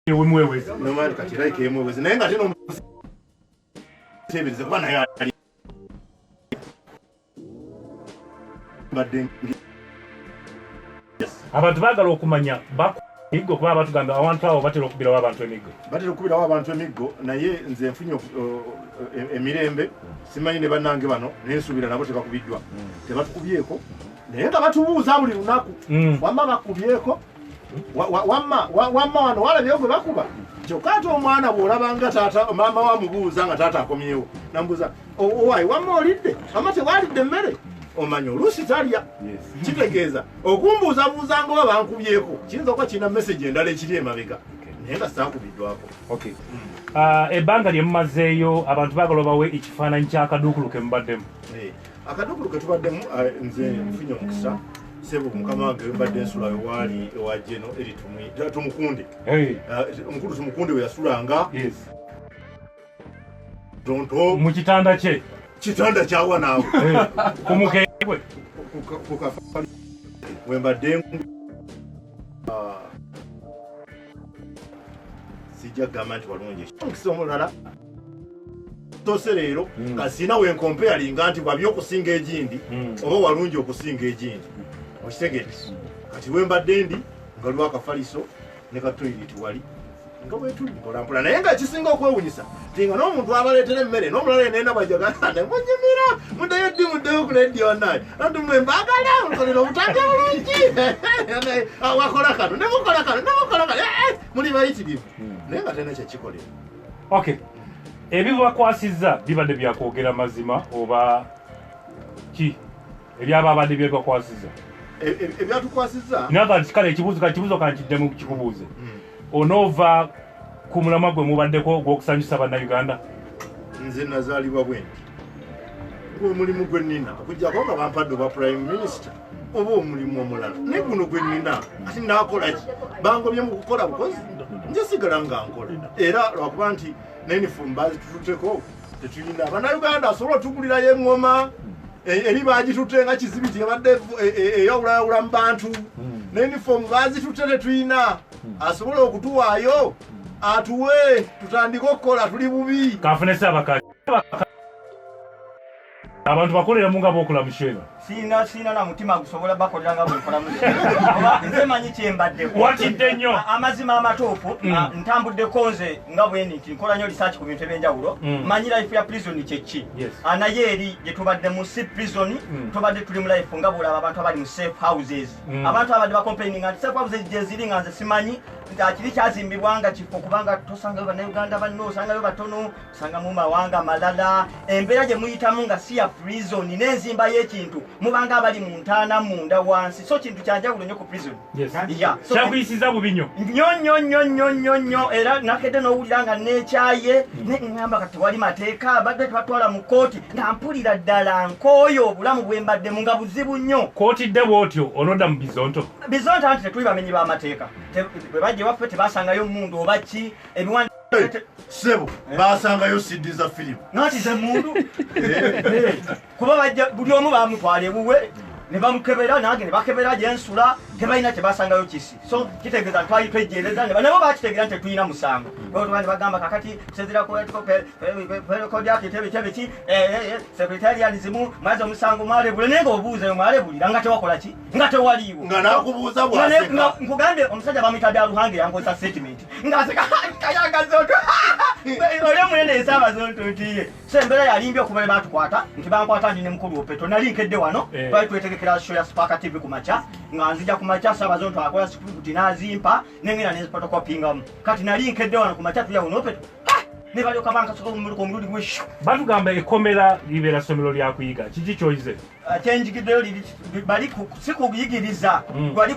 Ewemwewezi. Nomani kati like emwewezi naye nga tino tebereze kuba naye ali mbadde. Abantu baagala okumanya emiggo, kuba batugamba awantu awo batera okubirawo abantu emiggo. Batera okubirawo abantu emiggo, naye nze nfunye emirembe. Simanyi ne bannange bano nensuubira nabo tebakubiddwa, tebatukubyeko, naye nga batubuuza buli lunaku. Wamma bakubyeko? Wamma wano walabyewo gwe bakuba? Kyokka ate omwana bw'olabanga taata maama wamubuuza nga taata akomyewo namubuuza, "Owaayi, wamma olidde? Wamma tewalidde mmere?" Omanya oluusi talya. Kitegeeza okumbuuzabuuza nga oba bankubyeko kiyinza okuba kirina message endala ekiri emabega, naye nga saakubiddwako. Okay. Ebbanga lye mumazeeyo, abantu baagala obawe ekifaananyi ky'akaduukulu ke mubaddemu. Akaduukulu ke tubaddemu, nze nfunye omukisa, sebo. Mukama wange wembadde nsula wewaali ewa Geno eri Tumukunde. Omukulu Tumukunde we yasulanga. Tonto. Mu kitanda kye. Kitanda kyawa naawe. Ku mukebwe. Ku kafa wembadde. Sijja kugamba nti walungi. Omukisa omulala tose leero nga sina wenkompeyalinga nti wabi okusinga egindi oba walungi okusinga egindi, okitegere. Kati wembadde ndi nga waliwo akafaliso ne ka toilet wali nga bwetuli mpolampola, naye nga ekisinga okwewunyisa ti nga n'omuntu abaleetera emmere n'omulala yenena bwajagala nemunyumira, muddeyo ddi? Muddeyo ku lediyo wannaye, anti mwe mbagala mukolera obutambi bulungi, wakola kano nemukola kano nemukola kano. Muli bayitirivu, naye nga talina kyekikolera. Okay, ebibakwasizza bibadde byakwogera mazima oba ki ebyababadde byebakwasizza? Ebyatukwasizza. Kale ekibuuzo, kakibuuzo kankiddemu kikubuuze. Onoova ku mulamwa gwe mubaddeko ogw'okusanyusa Bannayuganda? Nze nazaalibwa bwe nti, gwe omulimu gwe nnina, okuggyako nga bampadde obwa prime minister oba omulimu omulala, naye guno gwe nnina. Ati naakola ki? Bangobye mu kukola bukozi, nze sigala nga nkola. Era lwakuba nti nenifomu bazitututeko, tetulina. Bannayuganda asobola otugulirayo eŋŋoma eri bagitutte nga Kizibiti ebadde eyawulayawula mu bantu. Nenifomu bazitutte, tetulina. Asobola okutuwaayo atuwe tutandike okukola, tuli bubi. Kanfune Saabaka. Abantu bakoleramu nga bokola musheera. Siina na mutima gusobola bakolera nga bwenkola musheera. Nze manyi kyembaddeko. Watidde nnyo. Amazima amatuufu, ntambuddeko nze nga bwendi nti nkola nnyo research ku bintu ebyenjawulo. Manyi life ya prison kyeki. Naye eri gye tubadde mu si prison. Tubadde tuli mu life nga bwolaba abantu abali mu safe houses. Abantu abadde bacomplaininga nti safe houses gyeziri nga nze simanyi nti akiri kyazimbibwa nga kifo, kubanga tosangayo Bannayuganda banno, osangayo batono, osanga mu mawanga malala. Embeera gye muyitamu nga si ya prison, n'enzimba y'ekintu mubanga abali mu ntaana munda wansi, so kintu kyanjawulo nnyo ku prison. Yeah. Kyakuyisiza bubi nnyo. Nnyo nnyo nnyo nnyo nnyo nnyo. Era nakedde n'owulira nga neekyaye, ne ŋŋamba kati tewali mateeka, badde tebatwala mu kkooti, nga mpulira ddala nkooyo obulamu bwe mbaddemu nga buzibu nnyo. Kootidde bw'otyo, onodda mu bizonto? Bizonto, anti tetuli bamenyi b'amateeka. Bwe bajja ewaffe tebasangayo mundu oba ki ebiwandiiko. Sebo, basangayo CD za firimu. Nati ze mundu, kuba bajja buli omu bamutwala ewuwe ne bamukebera, nange ne bakebera gyensula, tebalina kyebasangayo kisi. So kitegeeza nti twali twejereza, nabo bakitegeera nti tetulina musango. Olwotuba ne bagamba kakati kusezera kodiakitebiki secretarianism, mwaze omusango mwalebule, naye nga obuuzayo mwalebulira nga tewakola ki, nga tewaliiwo. Nga nakubuuza bwaseka. Nkugambye, omusajja bamuyita Byaruhange, yankozesa statement ng'aseka kayagazoto oli omunene ensaba zonto ntiye. So embeera yalimbye okuva lwe batukwata, nti bankwata ndi ne mukulu Opeto, nali nkedde wano. Twali twetegekera show ya Spark TV ku makya, nga nzija ku makya Saabazonto akola script n'azimpa nengenda nenzipotokopingamu. Kati nali nkedde wano ku makya, tulya wano Opeto ne balyoka bankasuka omuluka omulundi gwe. Batugamba ekkomera libeera ssomero lya kuyiga. Kiki kyoyize? Kyenjigiddeyo bali si kuyigiriza, bali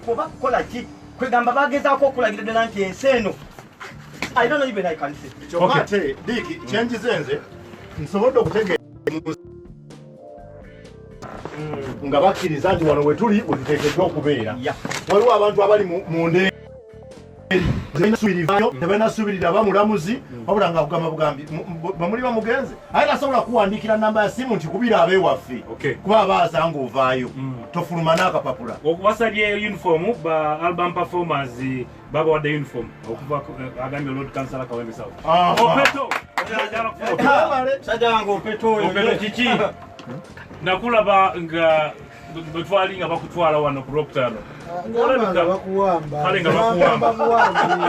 oba kukola ki, kwegamba bagezaako okulagira ddala nti ensi eno, I don't know even I can say. Kyokka ate Diiki, kyenjize nze nsobodde okutegeera nga bakkiriza nti wano wetuli wetuteekeddwa okubeera. Waliwo abantu abali mu nde Tebanasuubirira bamulamuzi wabula nga kugamba bugambi bamuli bamugenze aye tasobola kuwandiikira namba ya simu nti kubira abewaffe kuba abaasanga ovaayo tofuluma n'akapapula. Wasabye uniform ba album performers babawadde uniform okuva agambye Lord Councillor Kawempe South. Opeto sajja wange Opeto oyo. Opeto kiki? Nakulaba nga bwetwali nga bakutwala wano ku Lwokutaano. Nga bakuwamba. Kale nga bakuwamba.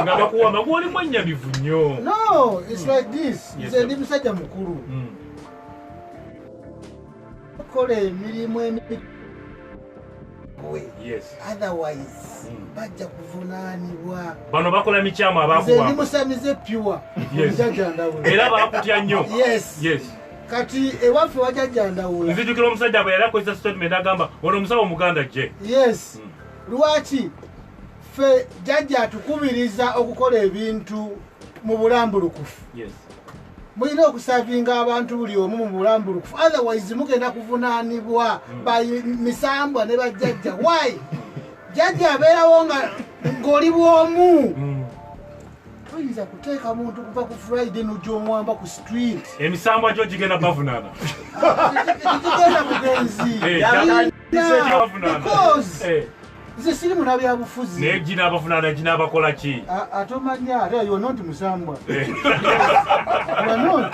Nga bakuwamba gw'oli mwennyamivu nnyo. No, it's like this. Nze ndi musajja mukulu. Kola emirimu emibi. Yes. Otherwise, bajja kuvunaanibwa. Bano bakola mikyama abakuwamba. Nze ndi musamize pure. Yes. Era bakutya nnyo. Yes. Yes. Kati ewaffe wajjajja Ndawula. Nzijukira omusajja bwe yali akozesa statement agamba ono omusawo Omuganda gye. Yes. Lwaki ffe jjajja atukubiriza okukola ebintu mu bulambulukufu. Yes. Mulina okusavinga abantu buli omu mu bulambulukufu. Otherwise mugenda kuvunaanibwa by misambwa ne bajjajja. Why? Jjajja abeerawo nga ng'oli bw'omu. Toyinza kuteeka muntu kuva ku Friday n'ojja omwamba ku street. Emisambwa gyo gigenda bavunaana. Gigenda bugenzi. Because nze siri munabyabufuzi. Naye ginaabavunaana ginaabakola ki? Atomanya ate you are not musambwa. You are not.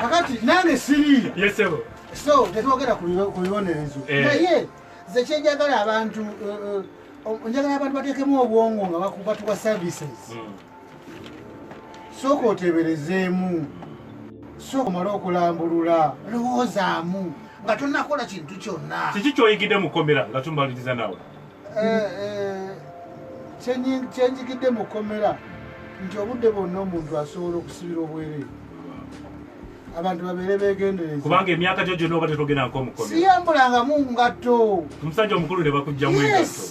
Kakati nange siri. Yes, sir. So tetwogera ku bibonerezo. Naye nze kyenjagala abantu njagala abantu bateekemu obwongo nga batuwa services. Sooka oteeberezeemu, sooka omale okulambulula, lowoozaamu nga tonnakola kintu kyonna. Kiki ky'oyigidde mu kkomera nga tumaliriza naawe? Kyenjigidde mu kkomera nti obudde bwonna omuntu asobola okusibira obwereere. Abantu babeere beegendereza. Kubanga emyaka gyo gyonna oba tetogenda nko mu kkomera. Siyambulangamu ngatto. Omusajja omukulu ne bakuggyamu engatto.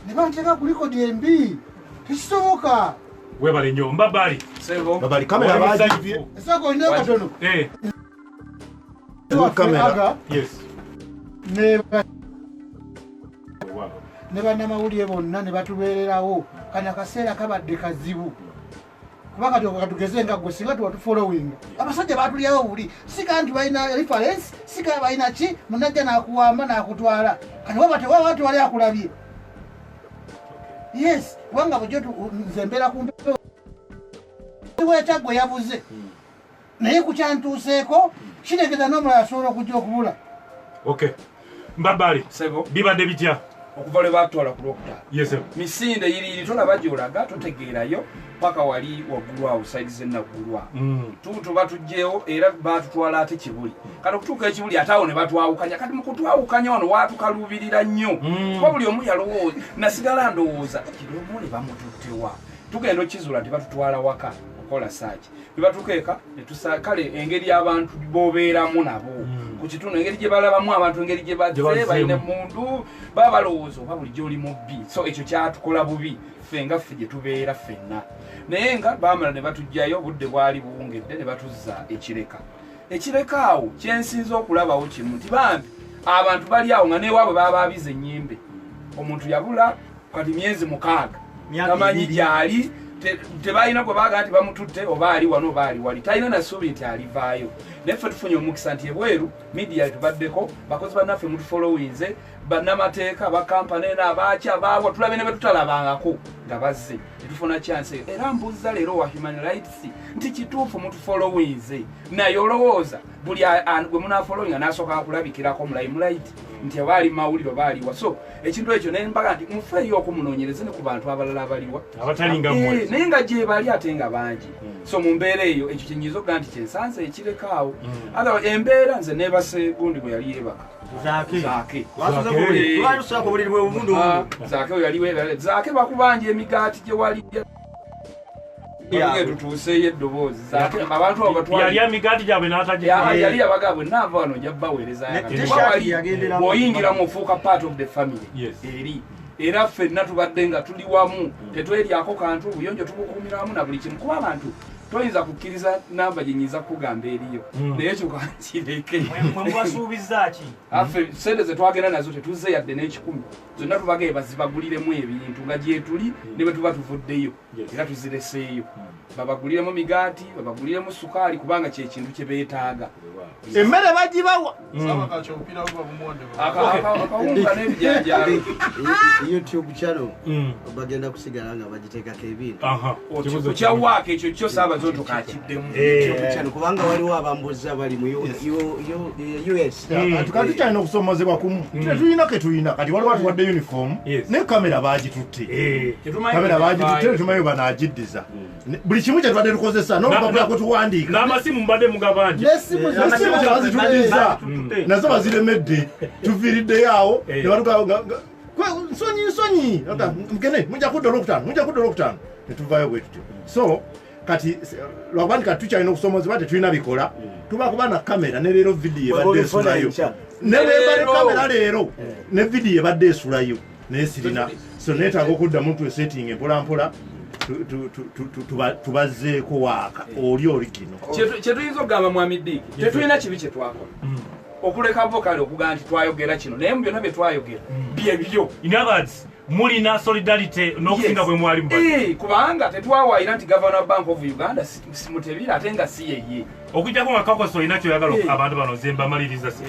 Ne banteeka ku likodi embi. Tekisoboka. Webale nnyo Mbabali. Sebo. Mbabali kamera bagivye. Soko olina katono. Kamera. Yes. Ne bannamawulire bonna ne batubeererawo. Kano akaseera kabadde kazibu. Kuba kati katugeze nga gwe singa tuba tufollowing. Abasajja batulyawo buli. Sika nti balina reference, sika balina ki, munajja n'akuwamba n'akutwala. Kati waba tewaba tewali akulabye. Yes, kubanga bulijjo nze mbeera ku mpewo. Weetagwe yabuze. Naye ku kyantuuseeko kitegeeza n'omulala asobola okujja okubula. Okay. Mbabali. Sebo. Bibadde bitya? Okuva lwe baatwala ku Lwokutaano. Yes, sir. Misinde yiriyiri tolaba gy'olaga totegeerayo paka wali waggulu awo sayidi z'ennaggulu awo. Tuba tuggyewo era baatutwala ate Kibuli. Kati okutuuka Ekibuli ate awo ne batwawukanya. Kati mu kutwawukanya wano waatukaluubirira nnyo. Kuba buli omu yalowooza nasigala ndowooza Kiromole bamututtewa. Tugenda okkizuula nti batutwala waka okukola saaki. Bwe batuuka eka ne kale engeri abantu b'obeeramu nabo. Ku kitundu engeri gye balabamu abantu engeri gye bazze balina emmundu baba balowooza oba bulijjo oli mubbi. So ekyo kyatukola bubi ffe nga ffe gye tubeera ffenna. Naye nga baamala ne batuggyayo obudde bwali buwungedde ne batuzza Ekireka. Ekireka awo kyensinza okulabawo kimu nti bambi abantu bali awo nga n'ewaabwe baba baabize ennyimbe. Omuntu yabula kati myezi 6 tamanyi gy'ali tebalina gwe baagala nti bamututte oba ali wano oba ali wali talina na ssuubi nti alivaayo. Naye ffe tufunye omukisa nti ebweru midiya tubaddeko bakozi bannaffe mutufollowinze bannamateeka bakampani eno abaaki abaawa tulabe ne be tutalabangako nga bazze netufuna chance eyo. Era mbuuza leero wa human rights nti kituufu mutufollowinze naye olowooza buli gwe munaafollowinga n'asooka akulabikirako mu limelight nti oba ali mawulire oba aliwa. So ekintu ekyo ne mbaga nti mufeeyo okumunoonyereze ne ku bantu abalala abaliwa abatali nga mmwe naye nga gye bali ate nga bangi. So mu mbeera eyo ekyo kyenyinza okuga nti kyensanze ekireka awo. Otherwise embeera nze neebase gundi bwe yali yeebaka. Zaake. Zaake we yali weebaka. Zaake bakubanja emigaati gye wali. Tutuuseeyo eddoboozi. Zaake abantu abo batwala. Yali emigaati gyabwe n'atagya. Yali yabaga bwe naava wano nja baweereza. Bw'oyingiramu ofuuka part of the family. Eri. Era ffenna tubadde nga tuli wamu tetweryako kantu obuyonjo tubukuumiramu na buli kimu kuba abantu Toyinza kukkiriza namba gye nyinza kugamba eriyo. Naye ekyo kankireke. Mwe mubasuubizza ki? Affe sente ze twagenda nazo tetuzze yadde n'ekikumi. Zonna tubagaye bazibaguliremu ebintu nga gyetuli ne bwe tuba tuvuddeyo. Era tuzireseeyo. Babaguliremu migaati, babaguliremu sukaali kubanga kye kintu kye beetaaga. Emmere bagibawa. Akawunga n'ebijanjaalo. YouTube channel bagenda kusigala nga bagiteekako ebintu. Ku kya waaka ekyo kyo Ssaabazonto kakiddemu. YouTube channel kubanga waliwo abambuza bali mu US. Kati tukyalina okusomozebwa kumu. Tetulina ke tulina. Kati waliwo atuwadde uniform ne kamera baagitutte. Kamera baagitutte tetumanyi banaagiddiza. Buli kimu kye tubadde tukozesa n'olupapula kwe tuwandiika. N'amasimu mbadde mugabanja. N'essimu bazituddiza. Nazo baziremedde. Tuviiriddeyo awo ne batugaa nsonyi nsonyi. Mugende mujja kudda olwokutaano mujja kudda olwokutaano. Ne tuvaayo bwe tutyo. So kati lwakuba nti kati tukyalina okusomozebwa tetulina bikola. Tuba kuba na kamera ne leero vidiyo ebadde esulayo. Ne bwemba ne kamera leero ne vidiyo ebadde esulayo naye sirina. So neetaaga okuddamu twesetinge mpola mpola tubazzeeko waaka oli oligino. Kye tuyinza okugamba Mwami Dick, tetulina kibi kye twakola. Okuleka bo kale okugamba nti twayogera kino naye mu byonna bye twayogera byebyo. In other words, mulina solidarity n'okusinga bwe mwali mubadde. Kubanga tetwawaayira nti Governor Bank of Uganda simutebira ate nga si yeye. Okujjako nga Kakoso olina ky'oyagala abantu bano nze mbamaliriza si.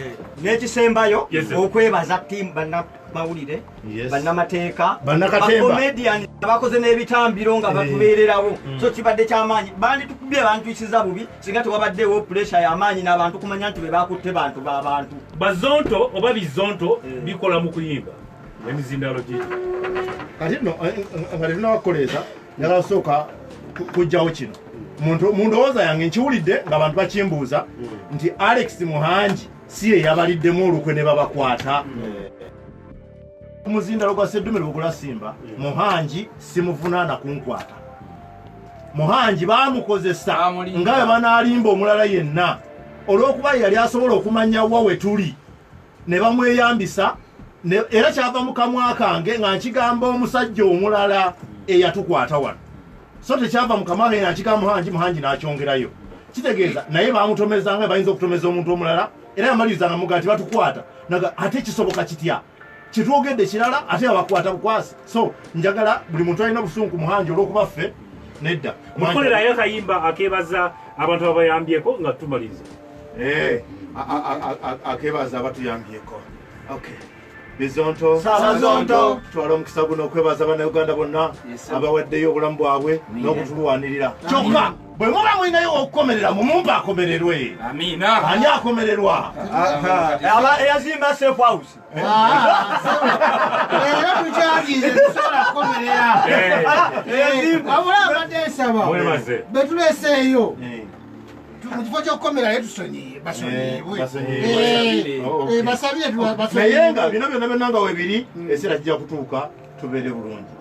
N'ekisembayo okwebaza ttiimu bannamawulire, bannamateeka, bacomedian abakoze n'ebitambiro nga batubeererawo. So kibadde ky'amaanyi. Banditukubye bantuyisiza bubi singa tewabaddewo pressure y'amaanyi n'abantu kumanya nti be bakutte bantu b'abantu. Bazonto oba bizonto bikola mu kuyimba. Emizindalo gye. Kati nno nga tetunnabakukoleeza njagala kusooka kuggyawo kino. Mu ndowooza yange nkiwulidde ng'abantu bakimbuuza nti Alex Muhangi si ye yabaliddemu olukwe ne babakwata. Omuzindalo gwa Sseddumiro Bugula Simba, Muhangi simuvunaana kunkwata. Muhangi baamukozesa nga bwe banaalimba omulala yenna olw'okuba yali asobola okumanya wa we tuli ne bamweyambisa. Era kyava mu kamwa kange nga nkigamba omusajja omulala eyatukwata wano. So tekyava mu kamwa kange nga nkigamba Muhangi, Muhangi n'akyongerayo. Kitegeeza naye baamutomezanga bayinza okutomeza omuntu omulala era yamalirizanga muga nti batukwata. Naga ate kisoboka kitya? Kitwogedde kirala ate abakwata bukwasi. So njagala buli muntu alina obusungu Muhangi olw'okuba ffe nedda. Mukolerayo akayimba akeebaza abantu abayambyeko nga tumaliriza. Akeebaza abatuyambyeko. Okay. Bizonto, Ssaabazonto, twala omukisa guno okwebaza bannayuganda bonna abawaddeyo obulamu bwabwe n'okutulwanirira. Kyokka bwe muba mulinayo okukomerera mumumpe akomererwe. Amiina. Ani akomererwa? Eyazimba safe house. Era tukyagize tusobola kukomerera. Wabula abadde nsaba be tuleseeyo mu kifo ky'okukomera naye tusonyiye basonyiyibwe. Basabire basonyiye. Naye nga bino byonna byonna nga webiri essira kijja kutuuka tubeere bulungi.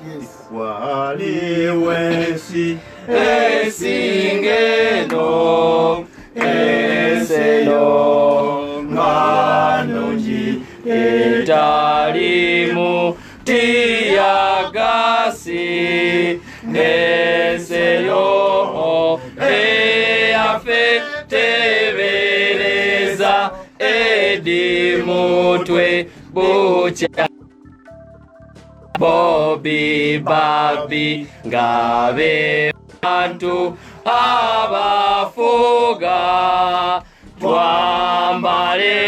Waliwo ensi esinga eno ensi eyo nga nnungi etalimu tiyagasi ensi eyo eyaffe tebereza edi mutwe bukya Bobi babi ngabe bantu abafuga twambale.